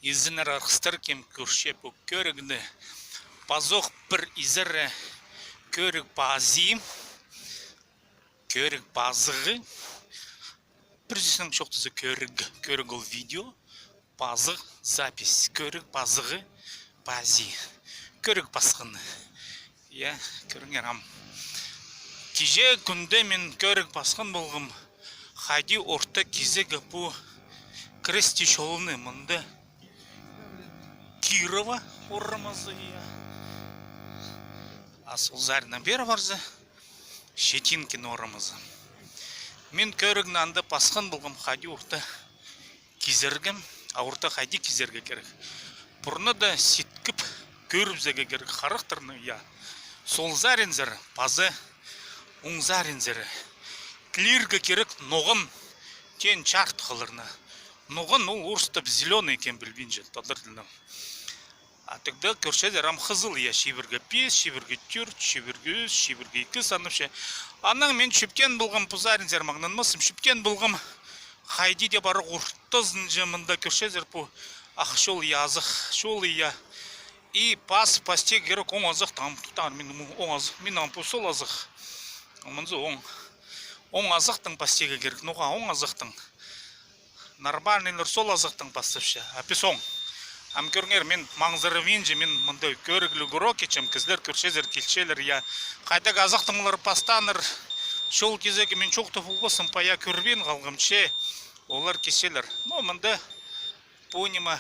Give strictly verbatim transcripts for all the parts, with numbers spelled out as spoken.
Изеннер, арғыстар, кем кӧрче пу кӧрігні. Пазох пір изере кӧріг пазии. Кӧріг пазығы. Пір сӧснең чоохтаза, кӧріг. Кӧріг ол видео. Пазығ — запись. Кӧріг пазығы. Пазии. Кӧріг пасханы. Я, кӧріңер ам. Кичее кӱнде мин кӧріг пасхан полғам хайди орта кизегі пу Крести чолны. Мында Кирова орамазы, я. А сол саринаң пеер парза, Щетинкин орамазы. Мин кӧрігні анда пасхан полғам хайди орта кизерге, а орта хайди кизерге кирек. Пурнада ситкіп кӧрібізерге кирек харахтарны, я. Сол саринзар паза оң саринзар. Тілирге кирек ноған теен чарытхыларны. Ноған ол орыстап зелёный кем, пілбинчем тадар тілінең. А тігде кӧрчезер, ам хызыл, я, чибіргі пис, чибіргі тӧрт, чибіргі ӱс, чибіргі ікі санапча. Анаң мин чӧптеен полғам, пу саринзар маңнанмасым, чӧптеен полғам хайди даа парығ ортазынҷа. Мында кӧрчезер, пу ах чол, я, азах чол, я. И пас, пастирға кирек оң азахтаң, тутаңар, мин оң азах, мин ам пу сол азах. Мынзы оң. Оң азахтаң пастирға кирек, ноға оң азахтаң. Нормальныйлар сол азахтаң пастапча, а піс оң. Ам кӧріңер, мин маңзырабинчам, мин мында кӧрігліг урок итчем, кізілер кӧрчезер, килчелер, я. Хайдағ азахтаңлар пастааннар, чол кизегі, мин чоохтап полбаспын, пая кӧрбин халғам, че олар килчелер. Но мында пу ниме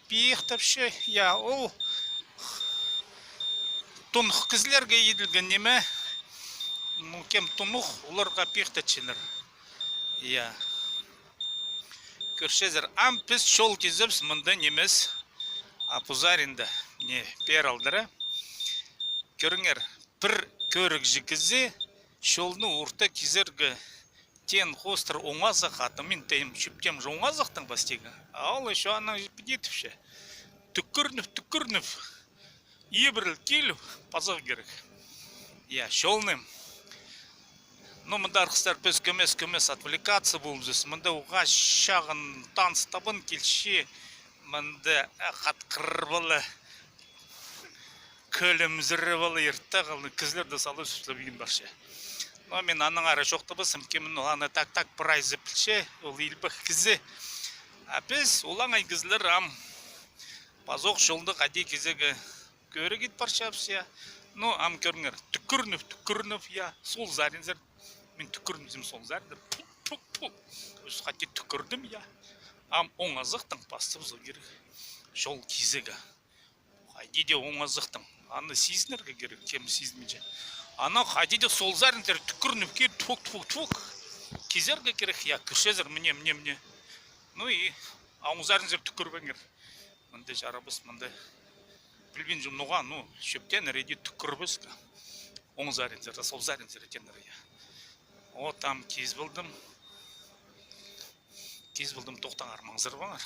пиихтапча, я, ол тунух кізілерге иділген ниме, ну, кем тунух, оларға пиихтатчалар. Я. Кӧрчезер, ам піс чол кизебіс мында нимес, а пу саринда, не, пеер алдыра. Кӧріңер, пір кӧрігҷі кізі чолны орта кизерге теен хоостыра оң азах, а то мин теем, чӧптеем же оң азахтаң пастирға. А ол ещё анаң піди тіпче. Тӱкӱрініп, тӱкӱрініп, ибіріл киліп, пазарға кирек. Я, чолны. Ну, мында, арғыстар, піс кӧмес-кӧмес отвлекаться полыбызарбыс. Мында уғаа чағын таныс табын килче. Мында, э, хатхыр пала, кӧлімзір пала иртте халған, кізілерді салып сӱслебин парча. Но мин аннаңар чоохтабаспын, кем ол аны так-так прайзы пілче, ол илбек кізі. А піс, олаңай кізілер, ам пазох чолны хайди кизерге кӧріг ит парчабыс, я. Ну, ам кӧріңер, тӱкӱрініп, тӱкӱрініп, я, сол саринзар. Мин тӱкӱрінзем, сол саринзар. Пу, пу, пу. Ӱс хати тӱкӱрдім, я. Ам оң азахтаң пастабызарға кирек чол кизерге. Хайди дее оң азахтаң. Аны сизінерге кирек, кем сизінминче. Анаң хайди дее сол саринзар тӱкӱрініп кир, тфук, тфук, тфук. Кизерге кирек, я, кӧрчезер, міне, міне, міне. Ну и, а оң саринзар тӱкӱрбеңер. Мында чарабас, мында. Пілбинчем ноға, ну, чӧптееннер иди тӱкӱрбеске. Оң саринзар, сол саринзар тееннер, я. Вот, ам кизіп алдым. Кизіп алдым, тохтаңар, маңзырабаңар.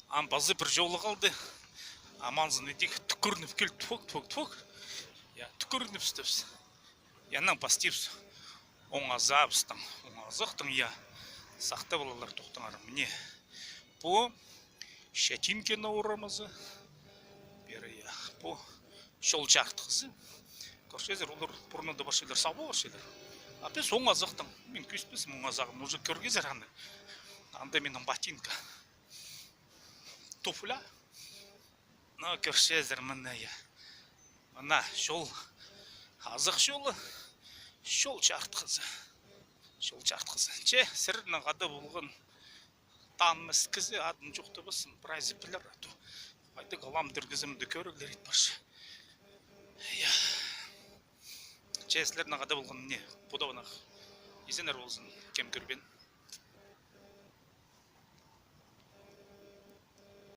Ам пазы пір чолы халды. Ам анзын идӧк тӱкӱрініп кил, тфук, тфук, тфук. Я, тӱкӱрінібіс. Я, анаң пастирбыс оң азабыстаң, оң азахтаң, я. Сахтап алыңар, тохтаңар. Міне, пу Щетинкина орамазы. Пеер, я, пу чол чарытхызы. Кӧрчезер, олар пурнада парчалар, сабы парчалар. А піс оң азахтаң, мин кӧзітпеспін оң азағын, уже кӧргезер аны. Анда минің ботинка. Туфля. Ну, кӧрчезер, мына, я. Мына чол, азах чолы, чол чарытхызы. Чол чарытхызы. Че, сірернең хада полған танымас кізі, адын чоохтабаспын, прайзы пілер, а то хайдағ ылам тіргізімде кӧріглер ит парча. Я. Че, сірернең хада полған, міне, пу даа ынағ. Изеннер ползын, кем кӧрбеен.